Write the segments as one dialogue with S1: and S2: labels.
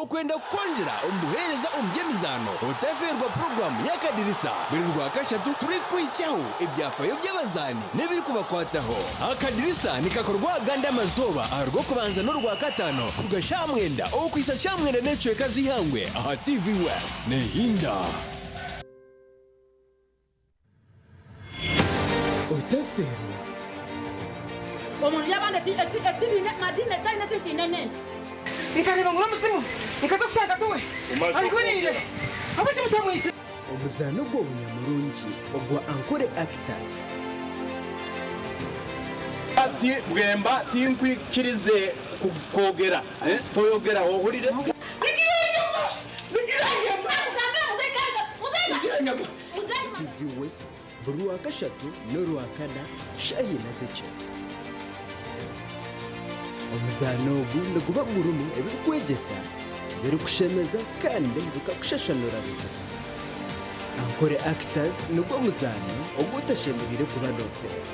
S1: Okwenda kukwongyera omu buheereza omu by'emizaano, otafeerwa puroguraamu y'Akadirisa buri Rwakashatu turikukuhitsyaho ebyafayo by'abazaani n'ebirikubakwataho. Akadirisa nikakorwa agandi amazooba aha Rwokubanza n'Orwakataano kuruga shaaha mwenda okuhitsya shaaha mwenda n'ekicweka z'eihangwe aha TV West. Nehinda.
S2: Otafeerwa.
S3: Omu nju y'abandi ekibiina madiini etaine eki ntiine n'enti.
S4: Nkareeba ngu n'omuzimu, nkaza kushanga tiwe arihuriire. Ahabw'enki mutamwitsire?
S2: Omuzaano gw'obunyamurungi ogwa Ankole Actors.
S5: Ati, Bwemba tinkwikirize kwogera. Toyogera, ohurire?
S2: TV West buri Rwakashatu n'Orwakana shaaha ina z'ekiro. Omuzaano ogu niguba gurimu ebirikwegyesa, ebirikushemeza kandi bikakushashanura buzima. Ankole Actors nigwo muzaano ogu otashemereire kuba noofeerwa.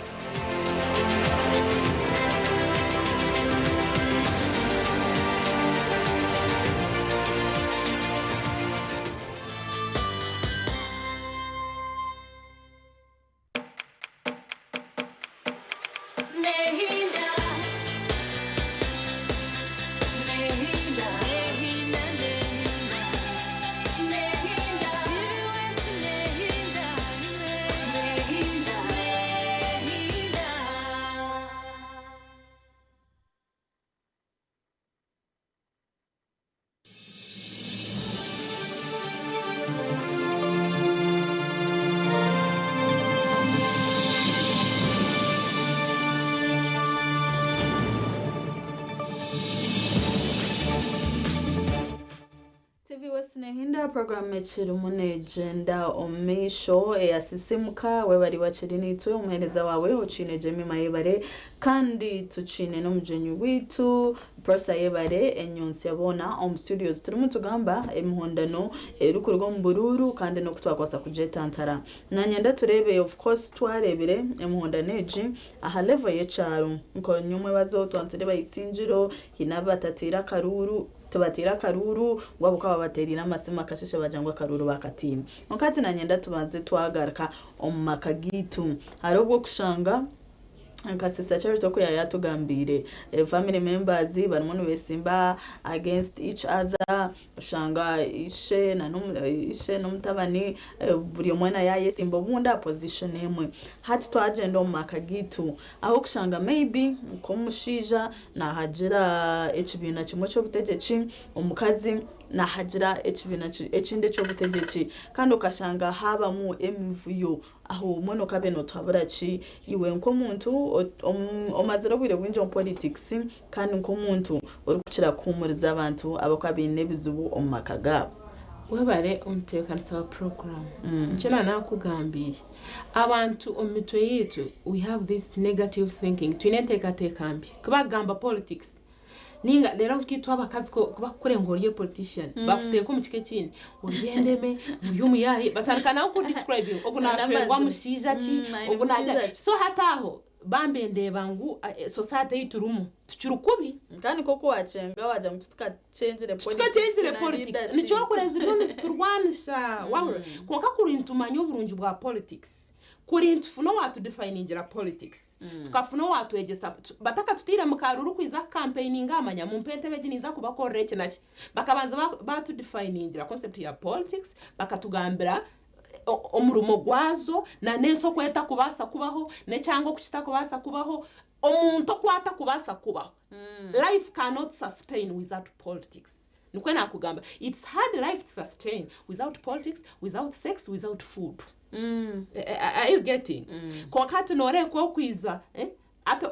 S6: TV West Nehinda program ekirimu negyenda omu maisho eyasisimuka webari wakiri nitwe omuhereza wawe okiine Jemima Yebare kandi tukiine n'omugyenyi waitu Prosa Yebare enyonsya boona omu studios turimu tugamba emihondano erikuruga omu buruuru kandi n'oku twakwasa kugyetantara. Nanyenda tureebe of course twareebire emihondano egi aha level y'ekyaro nka nyomwebazo twaba nitureeba Isingiro haine abatatiire akaruuru Tibateire akaruuru ngu ahabw'okuba babateereire amasimu akasheeshe baagira ngu akaruuru baakataine. Kwonka hati nanyenda tubanze twagaruka omu maka gaitu. Hariho obu orikushanga nka Sister Charity oku yaaba yaatugambiire, family members barimu nibeesimba against each other, oshanga ishe ishe n'omutabani buri omwe nawe yaayesimba obundi aha position emwe. Hati twagyenda omu maka gaitu, Ahu orikushanga maybe nk'omushaija naahagira ekibiina kimwe ky'obutegyeki, omukazi naahagira ekibiina ekindi eky'obutegyeki kandi okashanga haabamu emivuyo aho mbwenu okaabaire nootuhabura ki iwe nk'omuntu omazire obwire bwingi omu politics kandi nk'omuntu orikukira kuhuumuriza abantu abarikuba baine ebizibu omu maka gaabo?
S7: Webare omutebeekanisa wa puroguraamu. Nikyo naanakugambiire. Abantu omu mitwe yaitu we have this negative thinking, twine enteekateeka mbi. Ku bakugamba politics ninga reero nkaitwe abakazi ku bakukureeba ngu ori a politician bakuteeka omu kika ekindi, ori endeme, ori omuyaayi, batandika nawe kukudescribinga, ogu naashwerwa mushaija ki, ogu naagira ki. So hati aho Bambe ndeeba ngu society ei turimu tukiri kubi.
S6: Kandi nk'oku wakyenga wagira ngu titukakyengire politics
S7: Titukakyengire
S6: na
S7: politics.
S6: leadership.
S7: Nikyo orikureeba ziriyo niziturwanisa wahurira. Kwonka kuri nitumanya oburungi bwa politics, kuri nitufuna owatudifayiningira politics, tukafuna owatwegyesa, batakatutaire mu karuuru kwiza kukampeininga manya mumpe entebe egi ninza kubakorera eki naki. Bakabanza batudifayiningira concept ya politics, bakatugambira omurimo gwazo na n'ensi oku etakubaasa kubaho, n'ekyanga oku kitakubaasa kubaho, omuntu oku atakubaasa kubaho. Life cannot sustain without politics. Nikwo naakugamba. It's hard life to sustain without politics, without sex, without food. Are you getting? Kwonka hati nooreeba okwiza, hati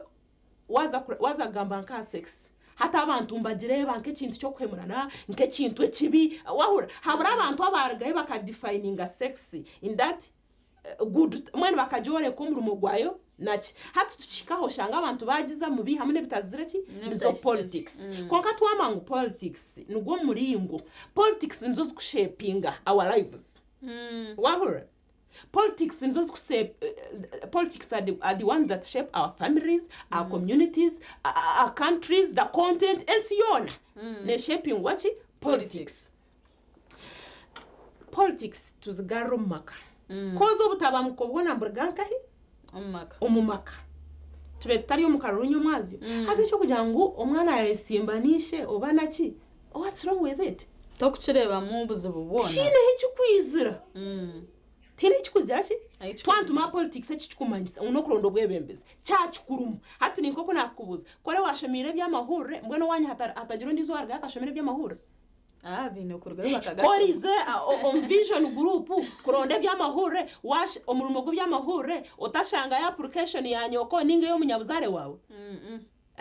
S7: Waaza waaza kugamba nk'aha sex, hati abantu nibagireeba nk'ekintu ky'okuhemurana, nk'ekintu ekibi, wahurira? Habura abantu abaarugayo bakadifayininga sex in that good, mbwenu bakagyoreka omurimo gwayo naki. Hati tukihika aho oshanga abantu baagizamu baihamu n'ebitazire ki? Nizo politics. Kwonka twamanya ngu politics nigwo muringo, politics nizo zikushepinga our lives. Wahurira? Politics nizo ziku politics are the, are the ones that shape our families, our communities, our countries, the content, ensi yoona neshapingwa ki? Politics. Politics tuzigarure omu maka. Koza obutabanguko bwona niburuga nkahi?
S6: Omu maka.
S7: Omu maka. Tube tutari omu karuru nyomwazyo. Haza eky'okugira ngu omwana yayesimba n'ishe oba naki, what's wrong with it?
S6: Tokukireebamu obuzibu bwona.
S7: Tihaine ekikwizira. Tihaine ekikwizira ki?
S6: Ahi kikwizira.
S7: Twantuma politics eki kikumanyisa ngu n'okuronda obwebembezi. Kyakikurumu. Hati ni nk'oku naakukubuuza, ku oriba waashomeire eby'amahurire, mbwenu owaanyu hatagira ondiijo owaarugayo akashomera eby'amahurire?
S6: Ah, baine kurugayo
S7: Ku
S6: bakagashoma.
S7: oriize omu vision group kuronda eby'amahurire, waash omurimo gw'eby'amahurire otashangayo application ya nyoko ninga ey'omunyabuzaare waawe?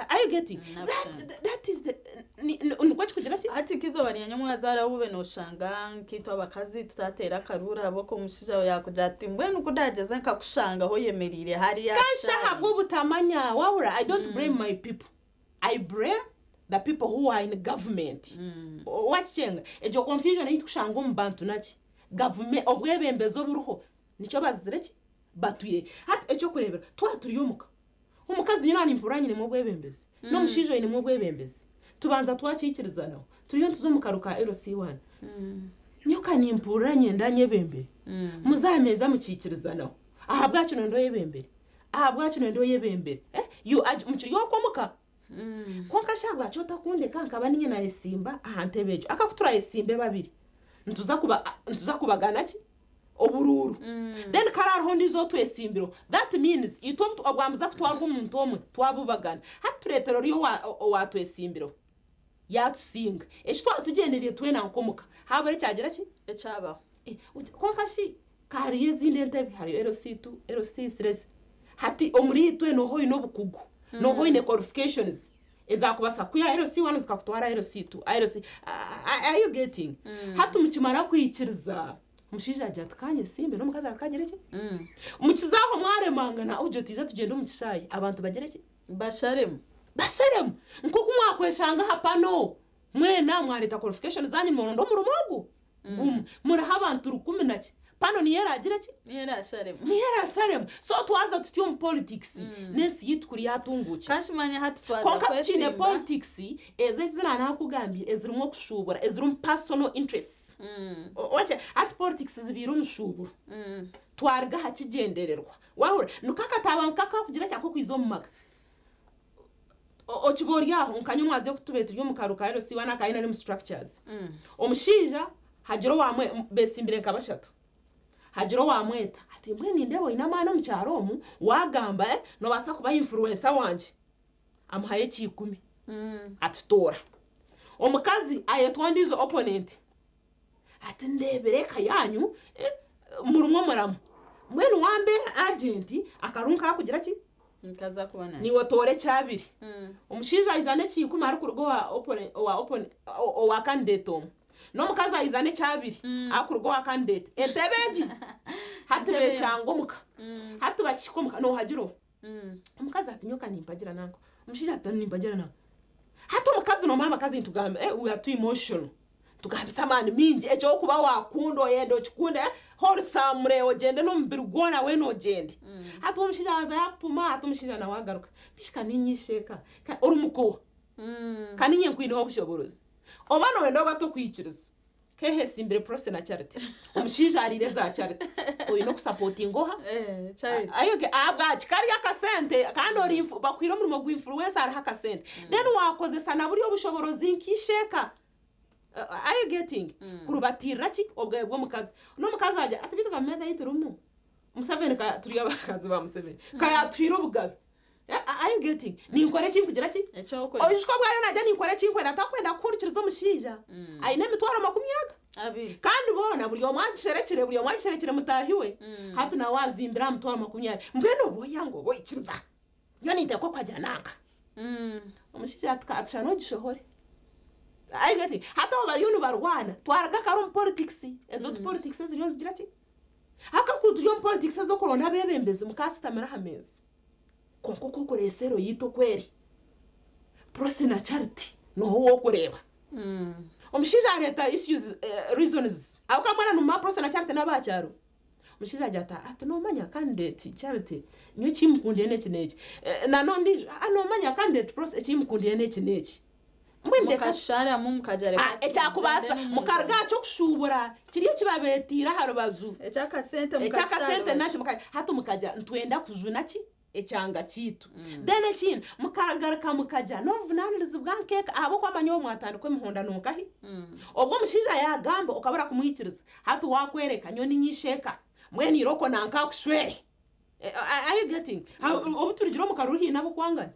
S7: Are you getting?
S6: Mm,
S7: That,
S6: absolutely.
S7: that is the ni- ni- nikwo kikugira ki?
S6: Hati nk'eizooba rya nyomwazaara obu obe nooshanga nkaitwe abakazi tutateera akaruuru ahabw'okuba omushaija waawe yaakugira ati mbwenu ku ndagyeze nkakushangaho oyemereire hariya aha
S7: Kansha
S6: kishaayi.
S7: ahabw'obutamanya wabura I don't blame my people. I blame the people who are in government. Wakikyenga? Egyo confusion ei tukushanga omu bantu naki? Gavume obwebembezi oburiho nikyo bazire ki? Batwire. Hati ekyokureebera twaba turi omuka Omukazi nyowe nimpurira nyinemu obwebembezi, n'omushaija oinemu obwebembezi. Tubanza twakiikirizanaho. Turiyo nituza omu karu ka LC1. Nyowe ka nimpurira nyenda nyebembere. Muze aha meeza mukiikirizanaho. Ahabwaki noyenda oyebembere? Ahabwaki noyenda oyebembere? Eh, you argue, mukiri okwo omuka. Kwonka shi ahabwaki otakundeka nkaba niinye naayesimba aha ntebe egyo? Aka ku turaayesimbe babiri, nituza kuba, nituza kubagana ki? Oburuuru. Then kare hariho ondiijo otwesimbireho. That means itwe obu obwamuza kutwarwa omuntu omwe twabubagana. Hati tureetera oriya owa owaatwesimbireho yaatusinga. Eki twaba tugyendereire twena nk'omuka haabura ekyagira ki?
S6: Ekyabaho.
S7: Eh, kwonka shi ka hariyo ezindi entebe, hariyo LC2, LC3. Hati omuri itwe nooha oine obukugu, nooha oine qualifications ezakubasa kwiha LC1 zikakutwara LC2, LC, are you getting? Hati mukimara kwikiriza Omushaija agira ati, Ka nyesimbe, n'omukazi ati, Ka ngire ki? Mukize aho mwaremangana, ogira oti, Ija tugyende omu kishaayi, abantu bagire ki?
S6: Basharemu.
S7: Basharemu. Nk'oku mwakweshanga aha pano, mwena mwareeta qualification zaanyu nimuronda omurimo ogu gumwe. Muriho abantu rukumi na ki? Pano niyo eraagire ki?
S6: Niyo eraasharemu.
S7: Niyo eraasharemu. So twaza tuti omu politics, n'ensi yaitu kuri yaatunguukire.
S6: Ka kimanye hati twaza
S7: Kwonka tukiine
S6: kwesimba.
S7: politics ezo ezi naanaakugambiire ezirimu okushuubura, ezirimu personal interests. Wakye hati politics zibaire omushuuburo. Twaruga aha kigyendererwa. Wahurira? Niko akataaba nk'akakugira ki ak'okwiza omu maka. Okiba ori aho nka nyomwazyo oku tubaire turi omu karu ka LC1 aka NRM structures. Omushaija hagira owamwe besimbire nka bashatu. Hagira owamweta ati mbwenu nindeeba oine amaani omu kyaro omu, wagamba nobaasa kuba influencer wangye. Amuhayo ekiikumi atutoora. Omukazi ayetwa ondiijo opponent ati ndeebire eka yaanyu murimu omuramu mbwenu wambeera agent akarungu kakugira ki?
S6: Nkaza kuba nanye.
S7: Niiwe otoora ekyabiri. Omushaija aija n'ekiikumi arikuruga owa opponent owa opponent owa candidate omwe. N'omukazi aija n'ekyabiri arikuruga owa candidate. Entebe egi hati beeshanga omuka. Hati bakihika omuka noohagira oha? Omukazi ati nyowe ka nimpagira nanka. Omushaija ati nimpagira nanka. Hati omukazi noomanya abakazi nitugamba eh we are too emotional. Tugambisa amaani maingi eky'okuba waakunda oyenda okikunde eh wholesomely ogyende n'omubiri gwona weena ogyende. Hati omushaija abanza yaakupuma hati omushaija nawe agaruka bishi ka niinye isheeka ka ori mukowa ka niinye nkwineho obushoboorozi. Oba nooyenda oba tokwikiriza. Kehesimbire Prossy na Charity. Omushaija ariire eza Charity. Oine okusapotinga oha?
S6: Eh, Charity.
S7: Ayoge ahabwaki kari akasente kandi ori infu- bakuhaire omurimo gwa influencer hariho akasente. Then wakozesa na buri obushoborozi nk'isheeka. Are you getting? Kurubatiirira ki? Obugabe bw'omukazi. N'omukazi agira ati beitu gavumenti ei turimu, Museveni ka turi abakazi ba Museveni, ka yaatuhaire obugabe. Are you getting? Ninkora eki nkugira ki?
S6: Eki orikwenda.
S7: Oijuka obwo ariyo naagira ninkora eki nkwenda, takwenda kuhurikiriza omushaija aine emitwaro makumi aga.
S6: Abiri.
S7: Kandi boona buri omwe agisherekire, buri omwe agisherekire mutaahi we. Hati nawe azimbire aha mitwaro 20. Mbwenu oba oyanga oba oikiriza, nyowe ninteekwa kuhagira nanka. Omushaija ati ka ati shana ogishohore. Are you getting? Hati abo bariyo nibarwana, twaruga kare omu politics, ezo ti politics eziriyo nizigira ki? Ahabw'okuba turi omu politics ez'okuronda abeebembezi mukaasitamire aha meeza. Kwonka oku orikureeba seero yaitu oku eri, Prossy na Charity niho wokureeba. Omushaija areeta issues, reasons, ahabw'okuba mbwenu nimumanya Prossy na Charity n'abaha kyaro. Omushaija agira ati, ati noomanya candidate Charity nyowe eki mukundire n'eki n'eki. Na n'ondiijo, ah noomanya candidate Prossy eki mukundiire n'eki n'eki. Mbwenu reka
S6: Mukasharamu mukagira reka
S7: Ah, ekyakubaasa
S6: tugyende n'omuntu.
S7: mukaruga aha ky'okushuubura kiri ekibabeetiire aha rubaju.
S6: Ekyakasente
S7: Ekyakasente
S6: mukakita
S7: nakyo hati mukagira nitwenda kujuna ki ekyanga kyaitu. Then ekindi mukaragaruka mukagira n'obuvunaanirizibwa nk'eka ahabw'okuba manya obu mwatandika emihondano nkahi? Obwo omushaija yaagamba okabura kumwikiriza hati waakworeka nyowe niinyisha eka mbwenu irooko nanka akushwere. Are you getting? Obu turugire omu karuru haine ab'okwangana?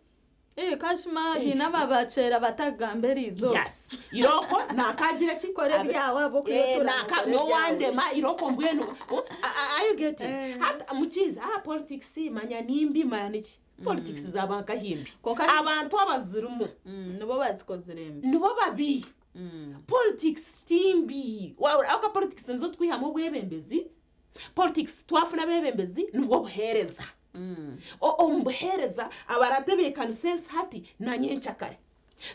S6: Eh, kashuma haine ababakyera batakugamba eriizooba.
S7: Yes. Irooko nanka agira ki?
S6: Kora ebyawe ahabw'okuba otuura
S7: Nanka
S6: nokora ebyawe.
S7: nowandema irooko mbwenu. Are you getting? Hati mukiizi, politics manya nimbi manya niki? Politics zaba nkahimbi.
S6: Kwonka
S7: Abantu abazirimu
S6: Nibo bazikozire mbi.
S7: Nibo babi. Politics timbi. Wabura aka politics nizo twihamu obwebembezi. Politics twafuna abebembezi nibwo buheereza. Omu buheereza abaratebeekanisa ensi hati na nyenkyakare.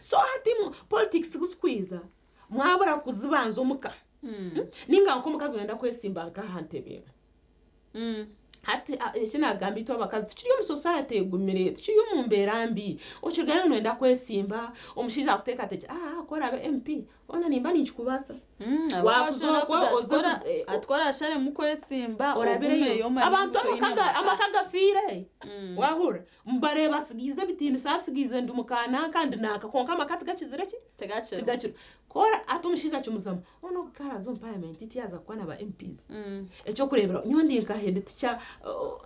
S7: So hati politics kuzikwiza mwabura kuzibanza omuka. Ninga nk'omukazi wenda kwesimba nk'aha ntebe emwe. Hati eki nagamba itwe abakazi tukiri omu society egumire, tukiri omu mbeera mbi. Okirugayo noyenda kwesimba, omushaija akuteekateekye, ku oraabe MP, hoona nimba ninkikubaasa. Wakuza okwo oze
S6: Atwara asharemu kwesimba
S7: orabireyo.
S6: ogumeyo omanye
S7: Abantu
S6: ngu toine
S7: amaka
S6: amaka.
S7: Amaka gafiire. Wahurira? Mbareeba asigiize ebitiinisa, asigiize ndi mukananka ndi nanka, kwonka amaka tigakizire ki?
S6: Tigakiriho.
S7: Tigakiriho. Kora ati omushaija akimuzamu, hoona ogu karaza omu parliament tiyaza kuba na ba MPs. Ekyokureeberaho, nyowe ndi nka head teacher,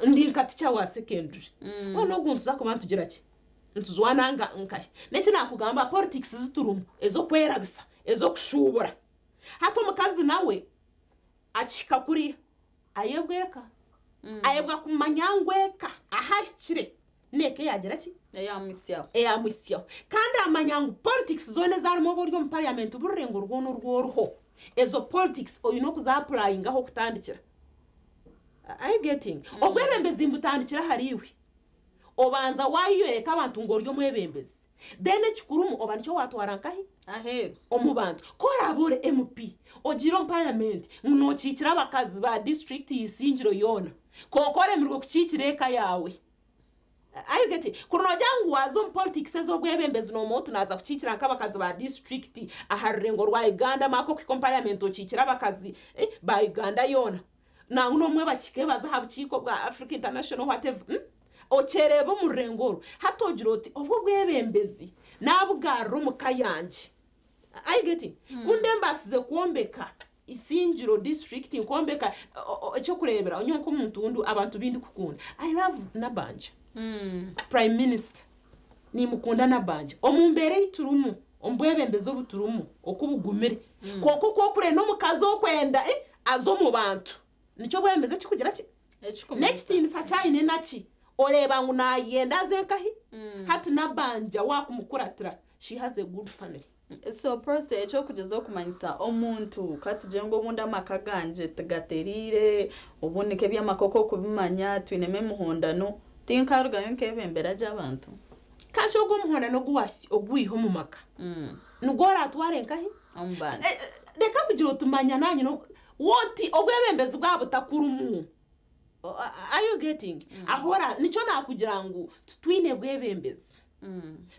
S7: ndi nka teacher wa secondary. Hoona ogu nituza kuba nitugira ki? Nitujwana nga nkahi? N'eki naakugamba politics ziturimu ez'okwerabisa, ez'okushuubura. Hati omukazi nawe akihika kuriya ayebwa eka. Ayebwa kumanya ngu eka ahu ahikire n'eka eyagira ki?
S6: Eyamuhitsyaho.
S7: Eyamuhitsyaho. Kandi amanya ngu politics zoona ezi arimu oba ori omu parliament buri rurengo rwona oru oriho, ezo politics oine okuza-applyinga ah'okutandikira. Are you getting? Obwebembezi nibutandikira ahariiwe. Obanza waayeyoreka abantu ngu ori omwebembezi. Then ekikurumu oba nikyo waatwara nkahi?
S6: Aheeru.
S7: Omu bantu. Ku oraabe ori MP, ogiire omu parliament ngu nookiikira abakazi ba district Isingiro yoona, kwonka oremirwe kukiikira eka yaawe. Are you getting? Kuri noogira ngu waaza omu politics ez'obwebembezi noomanya oti naaza kukiikira nk'abakazi ba district aha rurengo rwa Uganda maaka okuhika omu parliament okiikire abakazi ba Uganda yoona. Nangwa n'obumwe bakihika baza aha bukiiko bwa Africa International whatever. Okyereeba omu rurengo oru. Hati ogira oti obu obwebembezi naabugarura omu ka yangye. Are you getting? Ku ndembaasize kwombeka Isingiro district nkombeka ekyokureeberaho nyowe nk'omuntu ndu abantu bu ndikukunda. I love Nabanja. Prime Minister. Nimukunda Nabanja. Omu mbeera ei turimu, omu bwebembezi obu turimu oku bugumire. Kwonka oku orikureeba n'omukazi okwenda aze omu bantu. Nikyo obwebembezi ekikugira ki?
S6: Ekikumanyisa.
S7: N'ekitiinisa ki aine naki? Oreeba ngu naayenda aze nkahi? Hati Nabanja waakumukuratira, she has a good family.
S6: So Prossy ekyokugyezaho kumanyisa omuntu katugire ngu obundi amaka gangye tigateriire obundi nk'ebyamaka oku okubimanya twinemu emihondano tinkarugayo nkebembera gye abantu.
S7: Kashi ogwo omuhondano ogu ogu waiha omu maka nigwo oratware nkahi?
S6: Omu bantu.
S7: Reka kugira oti manya naanye oti obwebembezi bwaba butakurimu. Are you getting? Aho ora nikyo naakugira ngu titwine bwebembezi.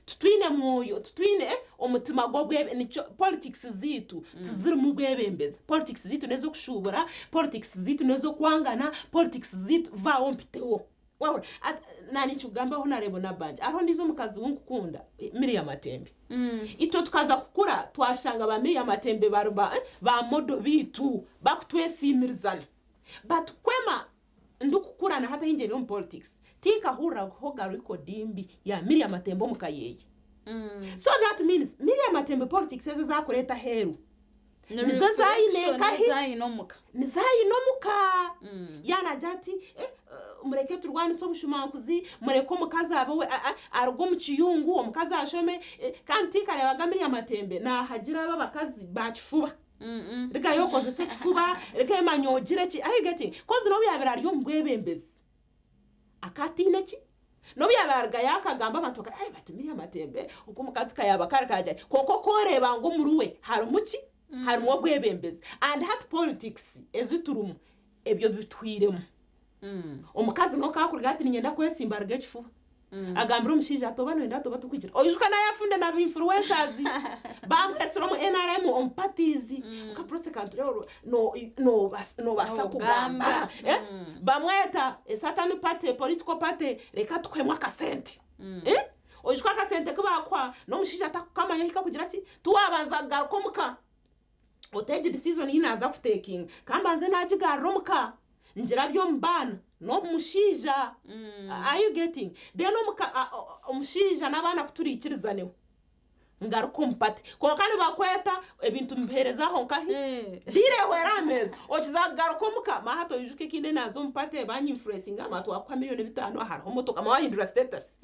S7: Titwine mwoyo, titwine omutima gw'obwebe nikyo politics zaitu tizirimu bwebembezi. Politics zaitu n'ez'okushuubura, politics zaitu n'ez'okwangana, politics zaitu vaaho mpiteho. Wahurira? Naanye nikikugambaho naareeba Nabanja. Hariho ondiijo omukazi ou nkukunda, Miriam Matembe. Itwe tukaza kukura twashanga ba Miriam Matembe bari ba ba model baitu bakutwesiimirizana. But kwema ndikukura na hati ahi ngyeriire omu politics, tinkahurirahoga record mbi ya Miriam Matembe omu ka yeeye. So that means Miriam Matembe politics ezi ezi arikureeta aheeru nizo ezi aine nkahi?
S6: Ezaine omuka.
S7: Nizo aine omuka. Yaanagira ati, Mureke turwanise obushumankuzi, mureke omukazi abe we aruge omu kiyungu, omukazi ashome. Kandi tinkareebaga Miriam Matembe naahagira abo abakazi ba kifuba. Rugayo okozese ekifuba, rugayo manya ogire ki. Are you getting? Kozi n'obu yaabaire ari omu bwebembezi, akaba ataine ki? N'obu yaabaire arugayo akagamba abantu bakagira ai bati Miriam Matembe ogu omukazi ka yaaba kare kaagira ki. Kwonka oku oreeba ngu omuri we harimu ki? Harimu obwebembezi. And hati politics ezi turimu, ebyo bitwiremu. Omukazi n'oku arikuruga ati niinyenda kwesimba aruge ekifuba. Agambira omushaija ati oba noyenda ati oba tokwikiriza. Oijuka nayafunde na ba influencers bamwesire omu NRM omu parties. Nka Prossy Kantureho nobaasa kugamba. Bamweta a certain party, political party reka tukuhemu akasente. Oijuka akasente ku bakuha n'omushaija atakukamanya ahi kakugira ki? Tiwabanza kugaruka omuka. Oti egi decision ei naaza kutekinga ka mbanze naagigarura omuka ngirabye omu baana n'omu mushaija. Are you getting? Then omuka omushaija n'abaana ku turiikirizaneho ngaruke omu party. Kwonka nibakweta ebintu mbiheereza aho nkahi? Deal ehwera aha meeza. Okiza kugaruka omuka maaha toijuka ekindi naaza omu party banyinfluencinga mama twakuha miriyoni bitaano hariho motoka mama waahindura status.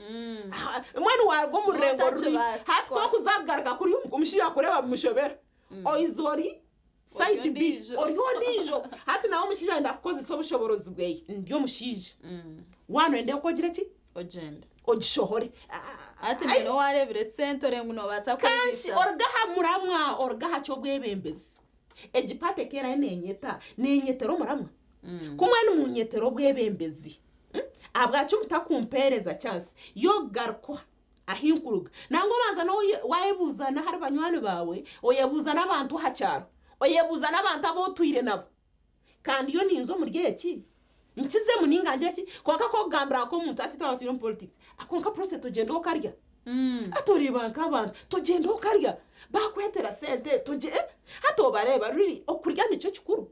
S7: Mbwenu waaruga omu rurengo ruri hati ku orikuza kugaruka kuriya omushaija akureeba bimushobera. Oiza ori side B, ori ondiijo. Hati nawe omushaija ayenda kukozesa obushoborozi bweye. Ndi omushaija. Waaba noyenda ku ogira ki?
S6: Ogyende.
S7: Ogishohore.
S6: Hati mbwenu owareebire esente oreba ngu noobaasa
S7: Kanshi
S6: kwebiisaho.
S7: oruge aha muramwa, oruge aha ky'obwebembezi. Egi party ekerayo nenyeta, nenyetera omuramwa? Ku mbwenu munyetera obwebembezi, ahabwaki mutakumpeereza chance y'okugaruka ahi nkuruga. Nangwa obanza n'owayebuuza n'ahari banywani baawe, oyebuuza n'abantu aha kyaro, oyebuuza n'abantu abu otwire nabo. Kandi yo ninza omuri eki, nkizemu ninga ngire ki? Kwonka ku okugambira nk'omuntu hati twaba turi omu politics, kwonka Prossy togyenda okarya. Hati oreeba nk'abantu, togyenda okarya, baakwetera sente, togye eh, hati obareeba really okurya nikyo kikuru.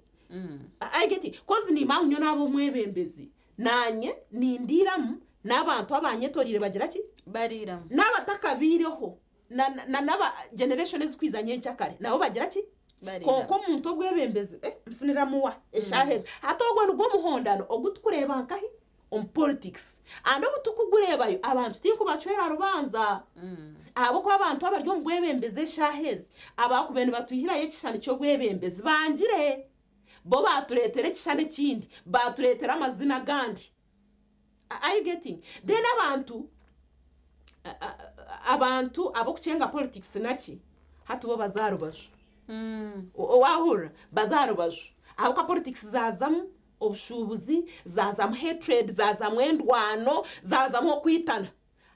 S7: I get it, coz nimanya ngu nyowe naaba omwebembezi, Naanye nindiiramu, n'abantu abanyetoreire bagira ki?
S6: Bariiramu.
S7: N'abatakabaireho, na, na, n'aba generation ezikwiza nyenkyakare nabo bagira ki?
S6: Bariiramu.
S7: Kwonka omuntu obwebembezi, eh, nfuniramu wa eshaaha ezi. Hati ogwo nigwo muhondano ogu tukureeba nkahi? Omu politics. And obu tukugureebayo, abantu tinkubacwera rubanja. Ahabw'okuba abantu abari omu bwebembezi eshaaha ezi, abaakubaire nibatwihirayo ekishushani ky'obwebembezi bangire. Bo baatureetera ekishushani ekindi, baatureetera amazina agandi. Are you getting? Then abantu, abantu ab'okukyenga politics naki, hati bo baza aha rubaju. Waahurira? Baza aha rubaju. Ahabw'okuba politics zaazamu obushuubuzi, zaazamu hatred, zaazamu endwano, zaazamu okwitana.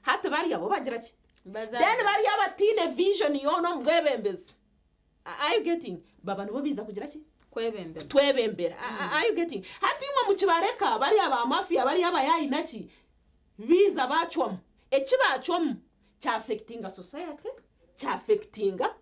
S7: Hati bariya bo bagira ki? Then bariya abataine vision yoona omu bwebembezi, Are you getting? Baba nibo baiza kugira ki?
S6: Kwebembera.
S7: Kutwebembera. Are you getting? Hati imwe mukibareka bariya ba mafia bariya abayayi naki baiza bacwamu. Eki bacwamu kya affectinga society, kya affectinga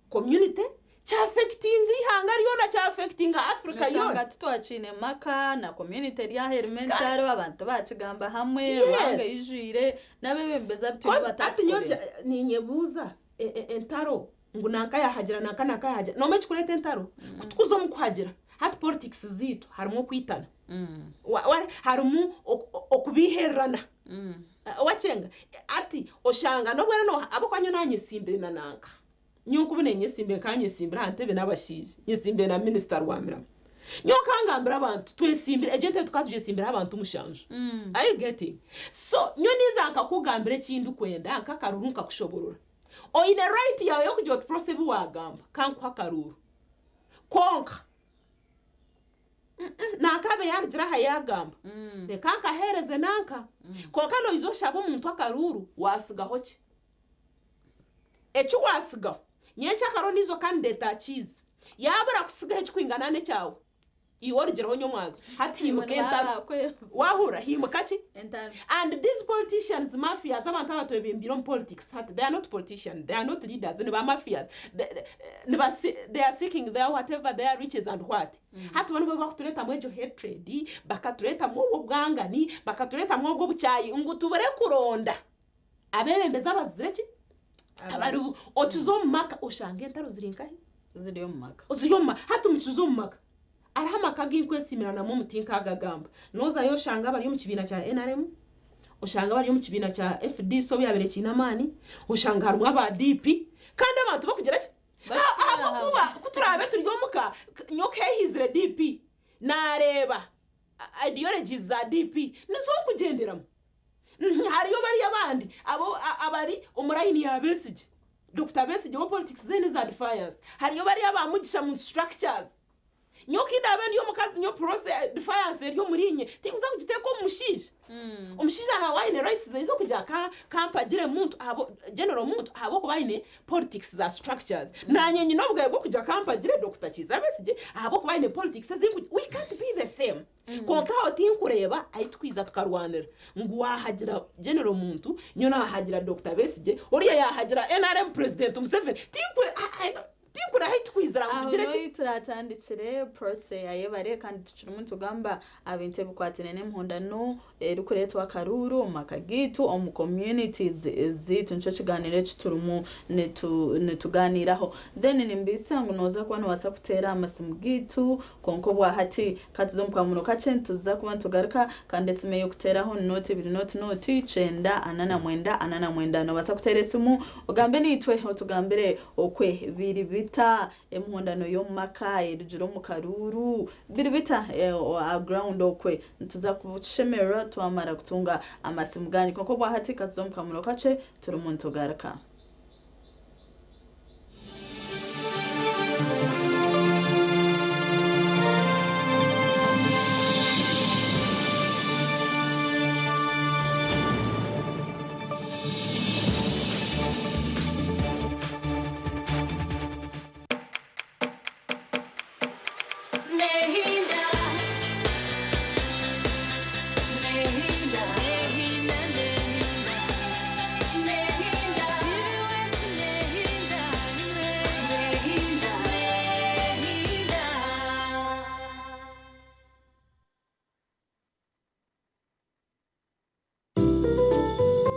S7: community, kya affectinga eihanga ryona, kya affectinga Africa
S6: Noshanga
S7: yoona.
S6: titwakiine maka na community eri aha erimu entaro abantu bakigamba hamwe, Ruhanga aijwire n'abebembezi abu twine
S7: Coz hati nyowe
S6: batatukorera.
S7: ninyebuuza entaro ngu nanka yahagira nanka nanka yahagira nomanya ekikureeta entaro kutukuza omu kuhagira hati politics zaitu harimu okwitana harimu okubeihererana wakyenga hati oshanga n'obu oriyo ahabw'okuba nyowe nanyesimbire na nanka nyowe nkubu nenyesimbire nkanyesimbire aha ntebe n'abashaija nyesimbire na minisita Rwamirama nyowe nkangambira abantu twesimbire egyo entebe tukaba tugyesimbire abantu mushanju are you getting so nyowe ninza nkakugambira ekindikwenda nk'akaruru nkakushoborora Oine right yaawe y'okugira oti Prossy ebi waagamba ka nkuhe akaruuru. Kwonka nanka abe yaarugire aha yaagamba reka nkaheereze nanka. Kwonka noija oshabe omuntu akaruuru waasigaho ki? Eki waasigaho nyenkyakare ondiijo candidate akiiza yaabura kusigaho ekikwingana n'ekyawe Iwe orugireho nyomwazo hati himuka entaro wahurira himuka ki and these politicians mafias abantu abatwebembeire omu politics hati they are not politicians they are not leaders ni ba mafias they are seeking their whatever their riches and what hati bo nibo bakuturetamu egyo hatred bakaturetamu obwo obwangani bakaturetamu obwo obukyayi ngu tubure kuronda abebembezi abazire ki abaribo okiza omu maka oshanga entaro ziri nkahi
S6: Ziri omu maka.
S7: Ziri omu maka. Hati mukiza omu maka. Hariho amaka agu nkwesiimiranamu omu tinkaagagamba. Noozayo oshanga abari omu kibiina kya nrm, oshanga abari omu kibiina kya FDC obu yaabaire ekiine amaani, oshanga harimu aba DP, kandi abantu bakugira ki?
S6: Bakutwara
S7: Ahabw'okuba
S6: hamwe.
S7: ku turaabe turi omuka, nyowe ku heehaizire DP, naareeba ideologies za DP nizo nkugyenderamu. Hariyo bariya abandi abo abari omu layini ya Besigye, Dokita Besigye we politics ze n'eza defiance. Hariyo bariya aba Mugisha Muntu structures. Nyowe ku ndaabe ndi omukazi nyowe prose defiance eri omuriinye tinkuza kugiteeka omu mushaija. Omushaija naawe aine rights ze ez'okugira ka ka mpagire muntu ahabwo General Muntu ahabw'okuba aine politics za structures. Naanye nyine obugabe bw'okugira ka mpagire Dokita Kiiza Besigye ahabw'okuba aine politics ezi nkugira. We can't be the same. Kwonka aho tinkureeba ahi tukwiza tukarwanira ngu waahagira General Muntu, nyowe naahagira Dokita Besigye, oriya yaahagira nrm President Museveni. Tinkure I I Tinkureeba ahi tukwizira ngu
S6: Aho
S7: tugire ki.
S6: niho turatandikire prose ayebare kandi tukirimu nitugamba aha bintu ebikwatine n'emihondano erikureetwa akaruuru omu maka gaitu, omu communities zaitu nikyo kiganiro eki turimu nituganiiraho. Then nimbaitsya ngu nooza kuba noobaasa kuteera aha masimu gaitu kwonka obwahati katuze omu kamuro kakye nituza kuba nitugaruka kandi esimu ey'okuteeraho ni nooti ibiri nooti nooti kyenda ana na mwenda ana na mwenda. Noobaasa kuteera esimu ogambe naitwe otugambire Okwe biri bita emihondano y'omu maka erugire omu karuuru? Biri bita aha ground okwe? Nituza kushemererwa twamara kutunga amasimu ganyu. Kwonka obwahati katuze omu kamuro kakye turimu nitugaruka.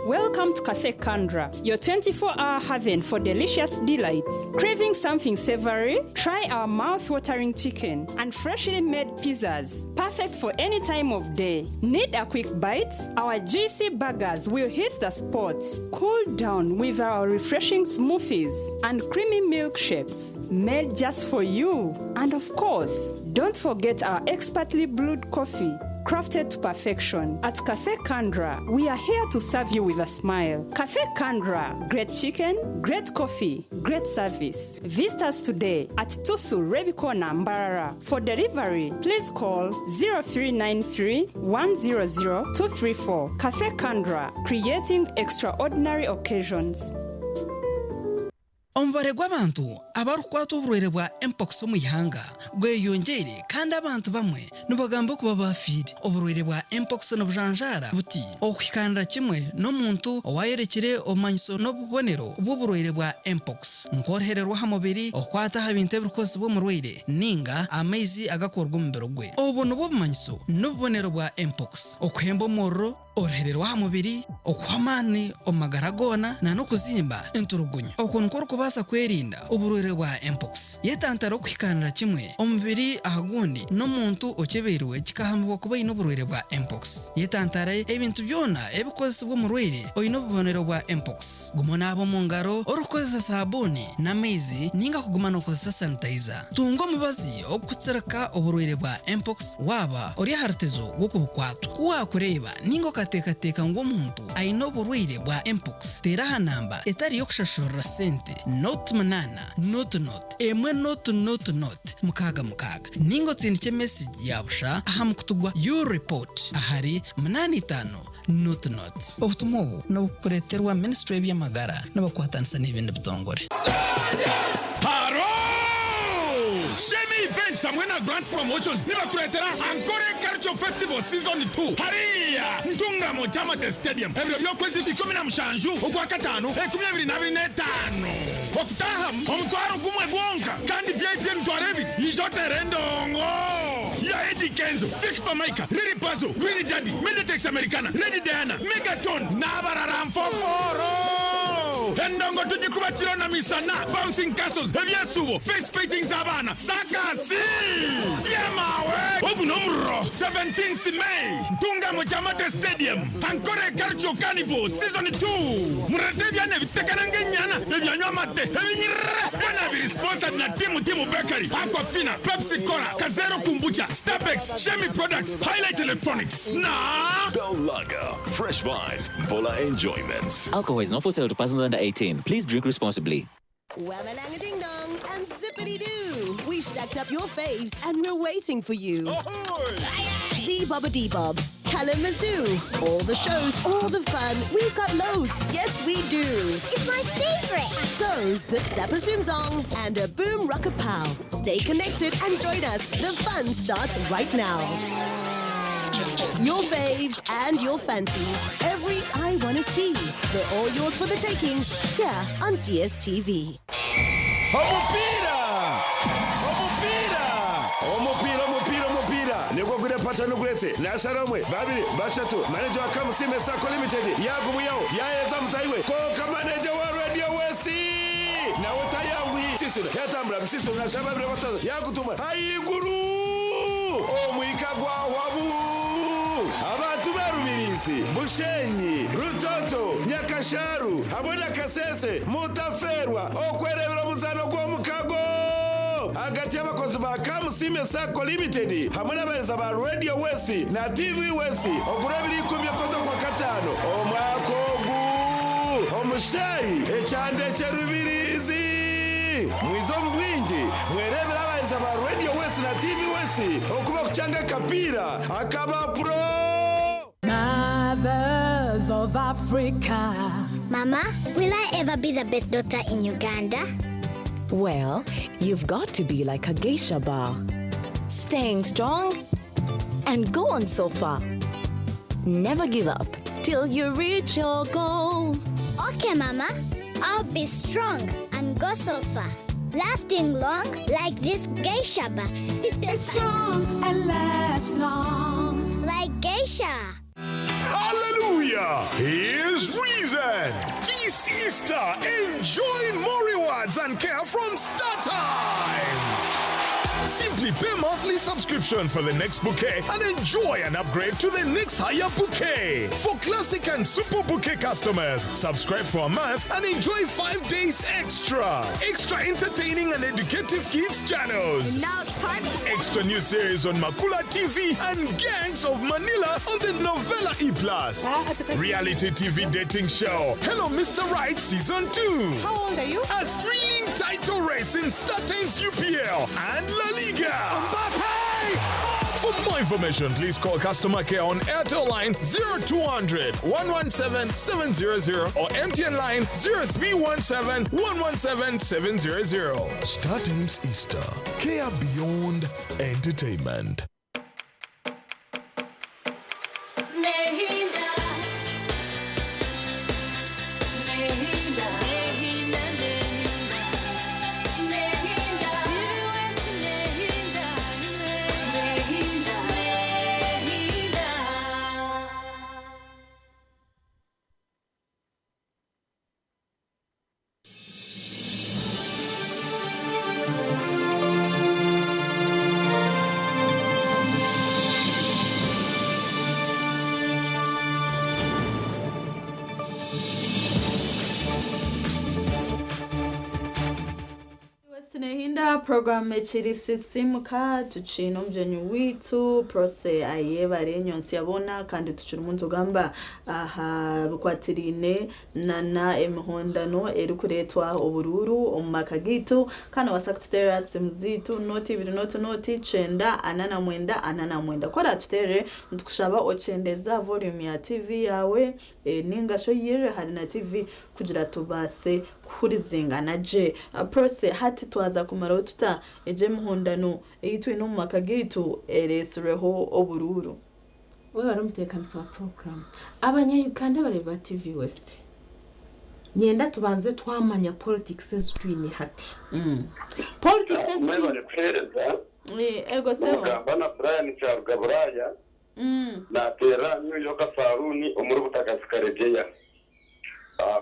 S8: Welcome to Cafe Kandra, your 24 hour haven for delicious delights. Craving something savory? Try our mouth-watering chicken and freshly made pizzas, perfect for any time of day. Need a quick bite? Our juicy burgers will hit the spot. Cool down with our refreshing smoothies and creamy milkshakes made just for you. And of course, don't forget our expertly brewed coffee crafted to perfection. At Cafe Kandra, we are here to serve you with a smile. Cafe Kandra, great chicken, great coffee, great service. Visit us today at Tusu Rebikona Mbarara. For delivery, please call 0393 100 234. Cafe Kandra, creating extraordinary occasions.
S4: Omubare gw'abantu abarikukwatwa oburwaire bwa Mpox omu ihanga gweyongyeire kandi abantu bamwe nibagamba okuba baafiire. Oburwaire bwa Mpox nibujanjaara buti okuhikaanira kimwe n'omuntu owaayorekire obumanyiso n'obubonero bw'oburwaire bwa Mpox nk'oruhere rw'aha mubiri, okukwata aha bintu ebirikukozesibwa omurwaire ninga amaizi agakuruga omu mubiri gwe. Obu nibwo bumanyiso n'obubonero bwa Mpox, okuhemba omuriro, Oruhere rw'aha mubiri, okuhwa amaani omu magara goona na n'okuzimba enturugunyu. Okwo nikwo orikubaasa kwerinda oburwaire bwa mpox. Yetantare okuhikaanira kimwe omubiri aha gundi n'omuntu okyebeirwe kikahamibwa kuba aine oburwaire bwa mpox. Yetantare ebintu byona ebikukozesibwa omurwaire oine obubonero bwa mpox. Guma onaabe omu ngaro orikukozesa saabuuni n'amaizi ninga kuguma nookozesa sanitayiza. Tunga omubazi ogurikutsirika oburwaire bwa mpox waaba ori aha rutezo rw'okubukwatwa. Ku waakureeba ninga okateekateeka ngu omuntu aine oburwaire bwa mpox, teera aha namba etari y'okushashurira sente, nought munaana, nought nought, emwe nought nought nought, mukaaga mukaaga, ninga otsindikye mesegi ya busha aha mukutu gwa U-report ahari munaana itaano nought nought. Obutumwa obu nibukureeterwa Minisitule y'eby'amagara nibakwatanisa n'ebindi bitongore.
S9: Haro! Shemi Events hamwe na Grant Promotions nibakureetera Ankole Cultural Festival Season 2 hariya Ntungamo Kyamate Stadium ebiro by'okwezi 17 Okwakataano 2025. Okutaahamu omutwaro gumwe gwonka kandi VIP emitwaro ebiri. Ija oteere endongo ya Eddy Kenzo, Fik Fameica, Lil Pazo, Green Daddy, Medetex Americana, Lady Diana, Megaton n'abarara nfofooro. Endongo tugikuba kiro na misana, bouncing castles, ebyesuubo, face paintings z'abaana, saakasi! Yemaawe! Ogu n'omuriro! 17th May, Ntungamo Kyamate Stadium, Ankole Cultural Carnival Season 2. Mureete ebyana ebitekana nk'enyana, ebyanywa amate, ebinyirira! Byona biri sponsored na Timu Timu Bakery, Aquafina, Pepsi Cola, Kazero Kombucha, Stabex, Shemi Products, Highlight Electronics na.
S10: Bell Lager, fresh vibes, Mbola enjoyments.
S11: Alcohol is not for sale to persons under 18. Please drink responsibly. Whamma ding dong and zippity doo. We've stacked up your faves and we're waiting for you. Z Bobba Dee Bob, Kalamazoo. All the shows, all the fun. We've got loads. Yes, we do.
S12: It's my favorite.
S11: So zip zappa zoom zong and a boom rocka pow. Stay connected and join us. The fun starts right now. Your faves and your fancies. Every I wanna see. They're all yours for the taking here on DSTV.
S1: Omupira! Omupira! Omupira, omupira, omupira! Nigwo gwire patani guretse nashara omwe babiri bashatu manager wa Kamusime Sacco Limited yagumuyaho yaheza mutayiwe konka manager wa Radio West nawe tayangwi sisiro yatambura bisisiro nashara babiri batatu yagutuma ayiguru omwika gwahwabu abantu barubirizi Bushenyi Rutoto Nyakasharu hamwe na Kasese mutaferwa okwerebera omuzano gw'omukago hagati y'abakozi ba Kamusime Sacco Limited hamwe n'abahereza ba Radio West na TV West ogura ebiri ikumi okwezi kwa katano omwaka ogu omushayi ekyanda ekyerubirizi mwize omu bwingi mwerebera abahereza ba Radio West na TV West okuba kukyanga akapiira akaba pro.
S13: Mothers of Africa.
S12: Mama, will I ever be the best daughter in Uganda?
S14: Well, you've got to be like a geisha bar, staying strong and go on so far. Never give up till you reach your goal.
S12: Okay, Mama. I'll be strong and go so far. Lasting long like this geisha bar.
S13: It's strong and lasts long.
S12: Like geisha.
S10: Hallelujah! Here's reason. This Easter, enjoy more rewards and care from Star Times. Simply pay monthly subscription for the next bouquet and enjoy an upgrade to the next higher bouquet. For classic and super bouquet customers, subscribe for a month and enjoy 5 days extra. Extra entertaining and educative kids channels.
S15: And now it's time to
S10: Extra new series on Makula TV and Gangs of Manila on the Novella E Plus. Reality TV dating show Hello Mr. Right Season 2.
S7: How old are you?
S10: A thrilling title race in Star Times UPL and La Liga. For more information, please call customer care on Airtel line 0200 117 700 or MTN line 0317 117 700.
S16: Star Times Easter. Care beyond entertainment.
S17: Nehinda. Nehinda. Nehinda. Nehinda. Nehinda. Nehinda. Nehinda.
S6: Tunehinda program ekiri Sisimuka tukiine omugyenyi witu Prose Ayebare enyonsi yabona kandi tukiri omu ntugamba aha bikwatiriine nana emihondano erikureetwa oburuuru omu maka gaitu. Kandi wasa kututeerera simu ziitu 0 2 0 9 49 49. Kora tuteerere nitukushaba okyendeza volume ya TV yawe ninga shi oyirire hari na TV kugira tubaase kuhurizingana gye. Prose, hati twaza kumaraho tuta egyo emihondano ei twine omu maka gaitu ereesireho oburuuru?
S7: We bari omuteekanisa wa program, Abanyayuganda bareba TV West, nyenda tubanze twamanya politics ezitwine hati, politics ezitwine.
S18: Mwebale kuheereza.
S6: Ego sebo.
S18: Mugamba na Brian Kyaruga Buraya nateera New York Saruni omuri Butagasi Karegeya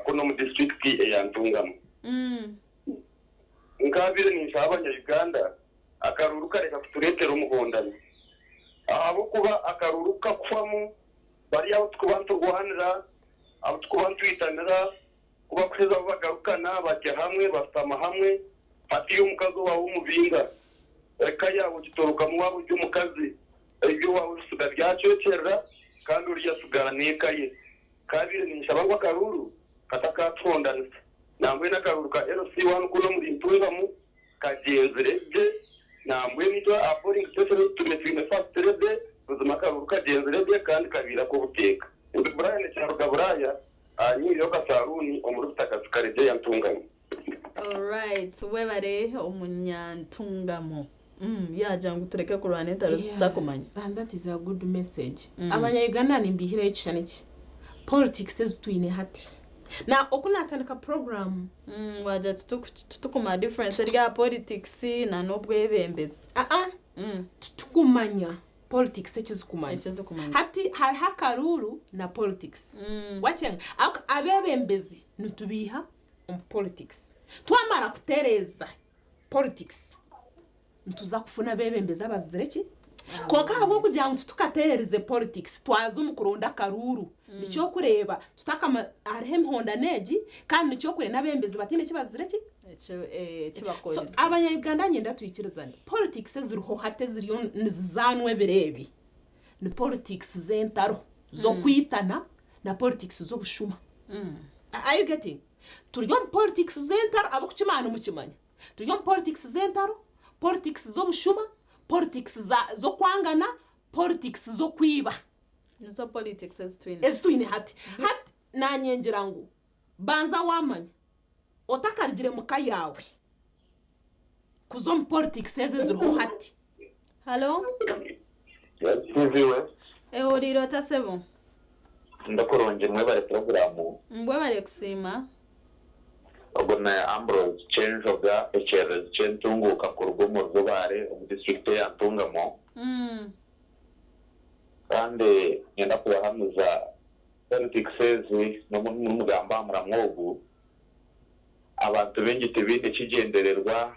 S18: kuno mu district eya Ntungamo. Nkabire ninshaba Abanyayuganda akaruru kareka kutureetera omuhondano ahabwokuba akaruru kakufamu bari abo tukuba nturwanira, abo tukuba ntwitanira kuba kuheza abo bagarukana bajya hamwe basitama hamwe. Hati iyo omukazi wawe omubinga eka yawe gitorokamu waba uri omukazi ebyo wawe bisiga byacwekyerera kandi ori yasigara n'eka ye. Kabire ninshaba ngu akaruru katakatuhondanisa.
S15: Nambwenu akaruru ka LC1 kunu omuri Ntungamo kagyenzire gye. Nambwenu itwe aha polling station ei tutume twine first lady, buzima akaruru kagyenzire gye kandi kabaire ak'obuteeka. Ndi Brian Kyaruga Buraya aha New York Saloon omuri Butakazi Karegeya Ntungamo.
S6: Alright, webare omunyantungamo. Mm, yagira ngu tureke kurwana entaro zitutakumanya.
S7: And that is a good message. Abanya-Uganda nimbiihireyo ekishushani ki? Politics ezi twine hati. Na oku naatandika puroguraamu.
S6: Waagira titukumanya difference eri aha politics na n'obwebembezi.
S7: Aa, titukumanya politics eki zirikumanyisa. Hati hariho akaruuru na politics. Wakyenga? Ahabw'okuba abeebembezi nitubiiha omu politics. Twamara kutereeza politics, nituza kufuna abeebembezi abazire ki? Kwonka ahabw'okugira ngu titukateererize politics, twaza omu kuronda akaruuru, nikyo orikureeba tutakama hariho emihondano egi kandi nikyo orikureeba n'abeebembezi bataine eki bazire ki?
S6: Eki
S7: So,
S6: bakorize.
S7: Abanya-Uganda niinyenda twikirizane, politics eziriho hati eziriyo nizizaanwa ebiro ebi, ni politics z'entaro, z'okwitana na politics z'obushuma. Are you getting? Turi omu politics z'entaro, ab'okukimanya nimukimanya. Turi omu politics z'entaro, politics z'obushuma, politics za z'okwangana, politics z'okwiba.
S6: Nizo politics ezi twine.
S7: Ezi twine hati. Hati naanye ngira ngu banza waamanya otakarugire muka yaawe kuza omu politics ezi eziriho hati.
S6: Halo?
S19: TV we.
S6: Ehuriire ota sebo?
S19: Ndakurungi mwebare puroguramu.
S6: Mbwebare kusiima.
S19: Ogu ni Ambrose Kyenjoga ekyererezi ky'entunguuka kuruga omuri Rubare omu disiturikiti eya Ntungamo. Kandi niinyenda kubahamiza politics ezi n'obu murikugamba aha muramwa ogu, abantu baingi tibaine kigyendererwa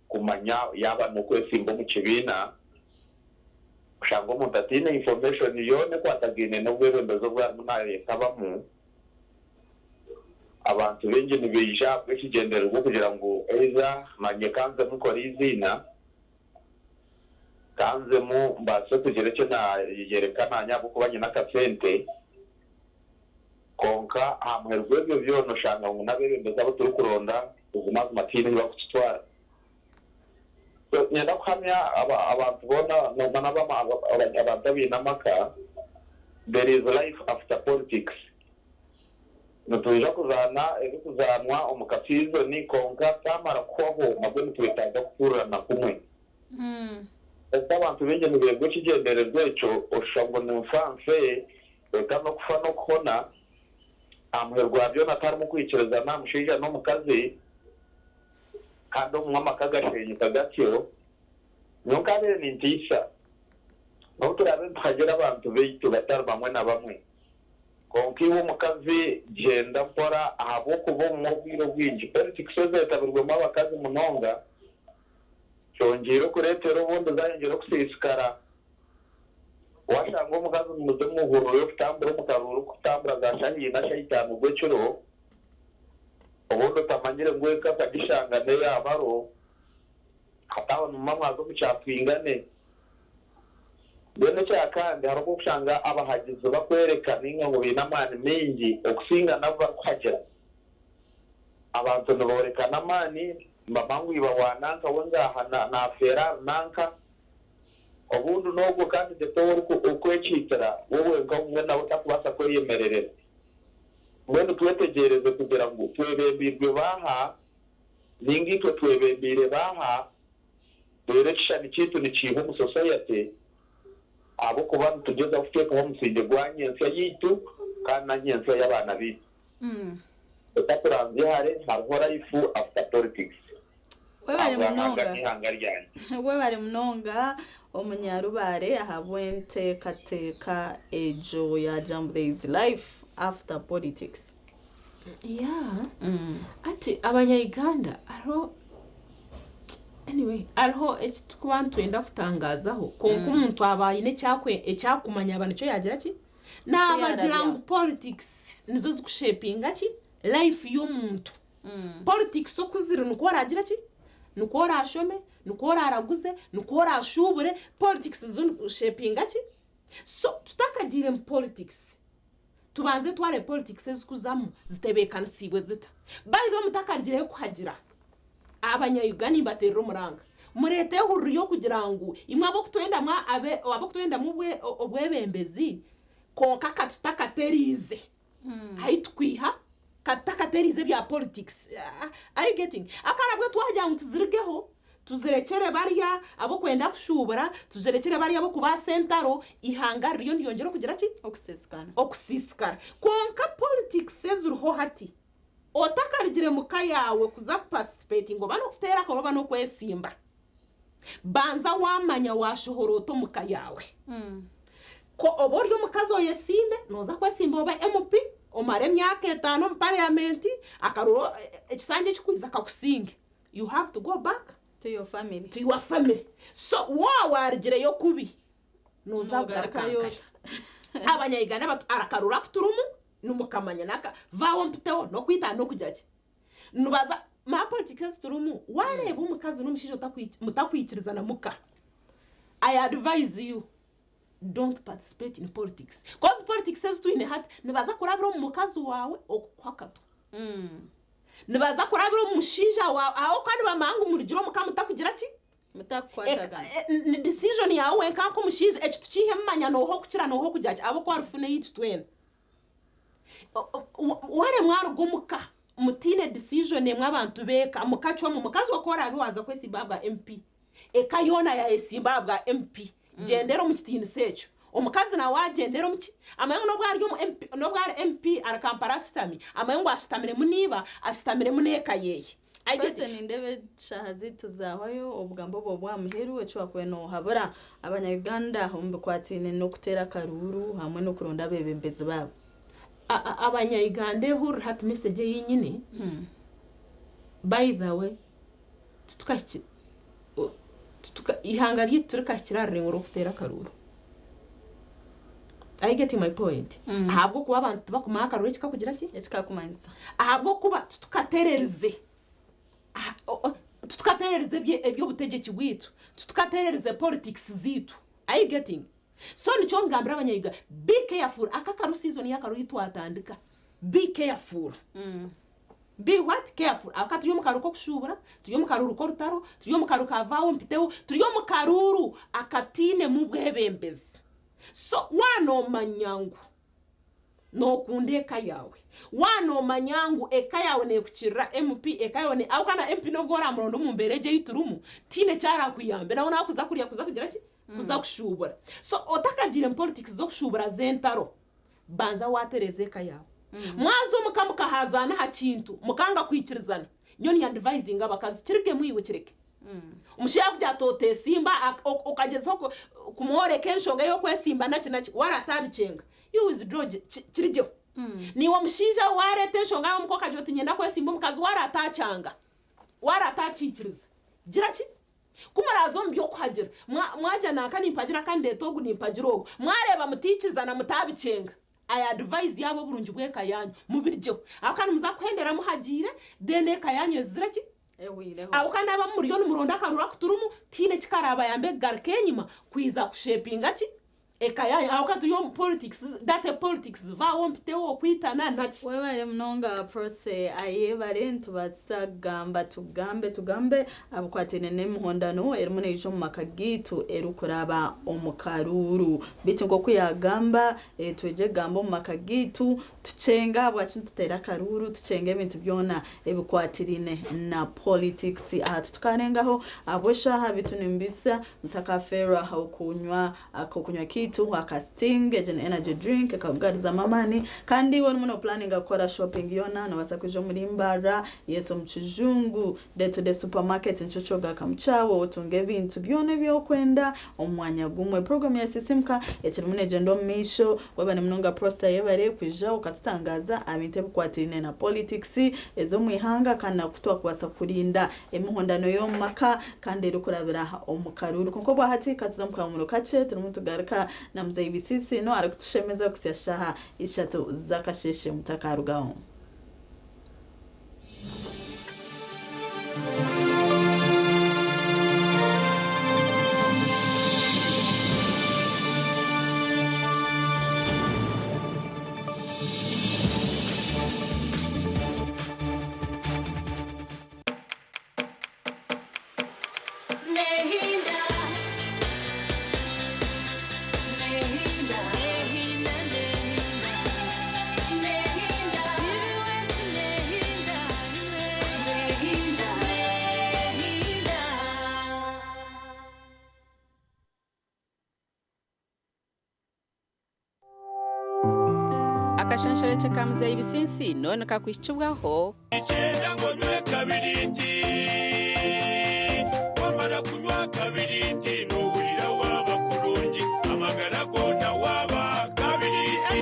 S19: kumanya yaaba n'okwesimba omu kibiina, oshanga omuntu ataine information yoona ekwatagaine n'obwebembezi obu arimu naayetabamu. Abantu baingi nibaija ahabw'ekigyendererwa okugira ngu either manye ka nzemu nkore eiziina, ka nzemu mbaase kugira eki naayoreka naanye ahabw'okuba nyine akasente. Kwonka aha muheru gw'ebyo byona oshanga ngu n'abeebembezi abu turikuronda buzimazima tihaine ahu barikututwara. So niinyenda kuhamya abantu boona na n'abantu abaine amaka, there is life after politics. Nitwija kuzaana ebirikuzaanwa omu ka siizoni kwonka kyamara kuhwaho nabwo nitwetaaga kuhurirana kumwe. Kwonka abantu baingi nibeebwa ekigyendererwa ekyo oshusha ngu ni nfa nfe reka n'okufa n'okuhona. Aha muheru gwa byona tiharimu kwikirizana aha mushaija n'omukazi kandi obumwe amaka gashenyuka gatyo. Nyowe nkaabaire nintiisa n'obu turaabe nituhagira abantu baitu batari bamwe na bamwe. Kwonka iwe omukazi gyenda mpora ahabw'okuba obumwe obwire obwingi politics ezetabirwemu abakazi munonga kyongyeire okureetera obundi zayongyera okusiisikara. Washanga omukazi nimuza omu hururu y'okutambura omu karuuru k'okutambura za shaha ina shaha itaano gw'ekiro obundi otamanyire ngu eka akagishanga n'eya baro Hati aho nimuma mwaza omu kya Twingane. Mbwenu ekya kandi hariho obu orikushanga abahagizi bakwereka nainga ngu baine amaani maingi okusinga n'abu barikuhagira. Abantu niborekana amaani nibamanya ngu iba wa nanka we ngaaha nafeera ahari nanka. Obundi n'ogwo candidate ou orikwekiikira we wenka obumwe nawe takubaasa kweyemererera. Mbwenu twetegyereze kugira ngu twebembeirwe baaha? Nainga itwe twebembeire baaha, reero ekishushani kyaitu nikiihwa omu sosayate ahabw'okuba nitugyezaho kuteekaho omusingye gwa nyentsya yaitu kandi na nyentsya y'abaana baitu. Reka turanzye hare, hariho life after politics.
S6: Webare
S19: Ahabwa Ruhanga
S6: munonga.
S19: n'eihanga ryangye.
S6: Webare munonga omunyarubare ahabw'enteekateeka egyo yaagira ngu there is life after politics.
S7: Yeah. Ati abanya Uganda hariho anyway hariho eki turikuba nitwenda kutangazaho kwonka omuntu aba aine ekyakwe ekyakumanya aba nikyo yagira ki nabagira ngu politics nizo zikushepinga ki life y'omuntu politics oku ziri nikwo oragira ki nikwo orashome nikwo oraraguze nikwo orashubure politics nizo zikushepinga ki so tutakagiire mu politics. Tubanze tware politics ezikuzamu zitebeekanisiibwe zita. By the way mutakarigireyo kuhagira, abanya-Uganda nimbateerera omuranga. Mureete ehururu y'okugira ngu imwe ab'okutwendamu ab'okutwendamu obwebembezi kwonka katutakateriize ahi tukwiha, katutakateriize ebya politics. Are you getting? Ahabw'okuba nabwe twagira ngu tuzirigeho, tuzirekyere barya ab'okwenda kushuubura, tuzirekyere barya ab'okubaasa entaro, eihanga ririyo niryongyera okugira ki?
S6: Okusiisikara.
S7: Okusiisikara. Kwonka politics eziriho hati, otakarugire muka yaawe kuza kuparticipatinga oba n'okuteera akaruru oba n'okwesimba, banza waamanya waashohora ota omuka yaawe. Ku oba ori omukazi oyesimbe, nooza kwesimba obe MP, omare emyaka etaano omu parliament, akaruru ekisanja ekikwiza kakusinge. You have to go back
S6: to your family.
S7: To your family. So waaba waarugireyo kubi, nooza kugaruka
S6: Noogarukayo
S7: nkahi? Abanya-Uganda batu arakaruru aku turimu nimukamanya naka vaawo mpiteho n'okwita n'okugira ki? Nibaza ma politics ezi turimu, waareeba omukazi n'omushaija mutakwikirizana muka, I advise you don't participate in politics coz politics ezi twine hati nibaza kurabira omu mukazi waawe okukuha akatwa. Nibaza kurabira omu mushaija waawe ahabw'okuba nibamanya ngu murugire omuka mutakugira ki?
S6: Mutakukwatagana.
S7: Ni decision yaawe wenka nk'omushaija eki tukiihemu manya nooha okukira nooha okugira ki ahabw'okuba rufu n'eyaitu twena. Waremwa aruga omuka mutaine decision emwe abantu b'eka mukacwamu mukazi we ku oraabe waaza kwesimba aha bwa MP eka yoona yaayesimba aha bwa MP gyendera omu kitiinisa ekyo. Omukazi nawe agyendera omu ki? Amanye ngu n'obu ari omu MP, n'obu ari MP ari Kampala ashutami, amanye ngu ashutamiremu na iba, ashutamiremu n'eka yeeye. I get
S6: Kwese nindeeba eshaaha zaitu zaahwayo, obugambo obwo bw'aha muheru eki waakubaire noohabura abanya-Uganda omu bikwataine n'okuteera akaruuru hamwe n'okuronda abeebembezi baabo.
S7: Abanya-Uganda ehurire hati message ei nyine, by the way, titukahikire, eihanga ryaitu tirikahikire aha rurengo rw'okuteera akaruuru. Are you getting my point? Ahabw'okuba abantu tibakumanya akaruuru eki kakugira ki?
S6: Eki kakumanyisa.
S7: Ahabw'okuba titukatererize, titukatererize eby'obutegyeki bwaitu, titukatererize politics zaitu. Are you getting? So nikyo ngambira abanya-Uganda, be careful, aka akaru season y'akaru ei twatandika, be careful. Be what? Careful. Ahabw'okuba turi omu karuuru k'okushuubura, turi omu karuuru k'orutaro, turi omu karuuru ka vaawo mpiteho, turi omu karuuru akatainemu bwebembezi. So waaba noomanya ngu nookunda eka yaawe, waaba noomanya ngu eka yaawe neekukirira MP, eka yaawe ne ahabw'okuba na MP n'obu oraamuronda omu mbeera egi ei turimu, tihaine eki araakuyambe nawe naakuza kuriya kuza kugira ki? Kuza kushuubura. So otakagiire mu politics z'okushuubura z'entaro, Banza waatereeza eka yaawe. Mwaza omuka mukahazaana aha kintu mukanga kwikirizana, nyowe ninyadivayizinga abakazi, kirugemu iwe kireke. Omushaija yakugira ati oteesimba, okagyezaho kumworeka enshonga ey'okwesimba naki naki, we araataabikyenga, you withdraw kirugyeho. Naiwe omushaija waareeta enshonga yaawe omuka okagira oti niinyenda kwesimba, omukazi we araataakyanga, we araataakiikiriza, gira ki? Ku muraaze omu by'okuhagira, mwagira nanka nimpagira aka ndeeta ogu nimpagira ogu, mwareeba mutaikirizana mutaabikyenga, I advise yaaba oburungi bw'eka yaanyu mubirugyeho ahabw'okuba nimuza kuhendera muhagiire then eka yaanyu ezire ki?
S6: Ehwireho.
S7: Ahabw'okuba naaba muriyo nimuronda akaruru aku turimu tihaine eki karaabayambe kugaruka enyima kwija kushepinga ki? Eka yaanyu ahabw'okuba turi omu politics, dirty politics, vaawo mpitewo, okwitana naki.
S6: Webare munonga Prossy ayebare nitubaasa kugamba tugambe tugambe abikwataine n'emihondano erimu neija omu maka gaitu erikuraba omu karuuru beitu nk'oku yagamba twegye kugamba omu maka gaitu tukyenge ahabwaki nituteera akaruuru tukyenge ebintu byona ebikwatiraine na politics aha titukarengaho ahabw'eshaaha beitu nimbisa mutakafeerwa okunywa Ak'okunywa kaitu aka Sting, egyo ni energy drink ekakugarizamu amaani. Kandi iwe orimu nopulaninga kukora shopping yoona, nobaasa kwija omuri Mbarara, yes omu kijungu, Day to Day Supermarket nikyo kyogakamu kyawe otunge ebintu byona ebi okwenda omu mwanya gumwe. Program ya Sisimuka ekirimu negyenda omu maisho. Webare munonga Prostor yebare kwija okatutangaaza aha bintu ebikwataine na politics ez'omu ihanga kandi naku twakubaasa kurinda emihondano y'omu maka kandi erikurabira omu karuuru. Kwonka obwahati ka tuze omu kahumuro kakye turimu nitugaruka na Muzeeyi Bisiisino arikutushemeza kuhitsya shaaha ishatu z'akasheeshe. Mutakarugaho.
S7: Akashenshoreke ka muzeeyi Bisinsiino nikakuhikibwaho.
S20: Icyenda ngo nywe kabiriti, wamara kunywa kabiriti nuhurira waba kurungi, amagara gona waba kabiriti.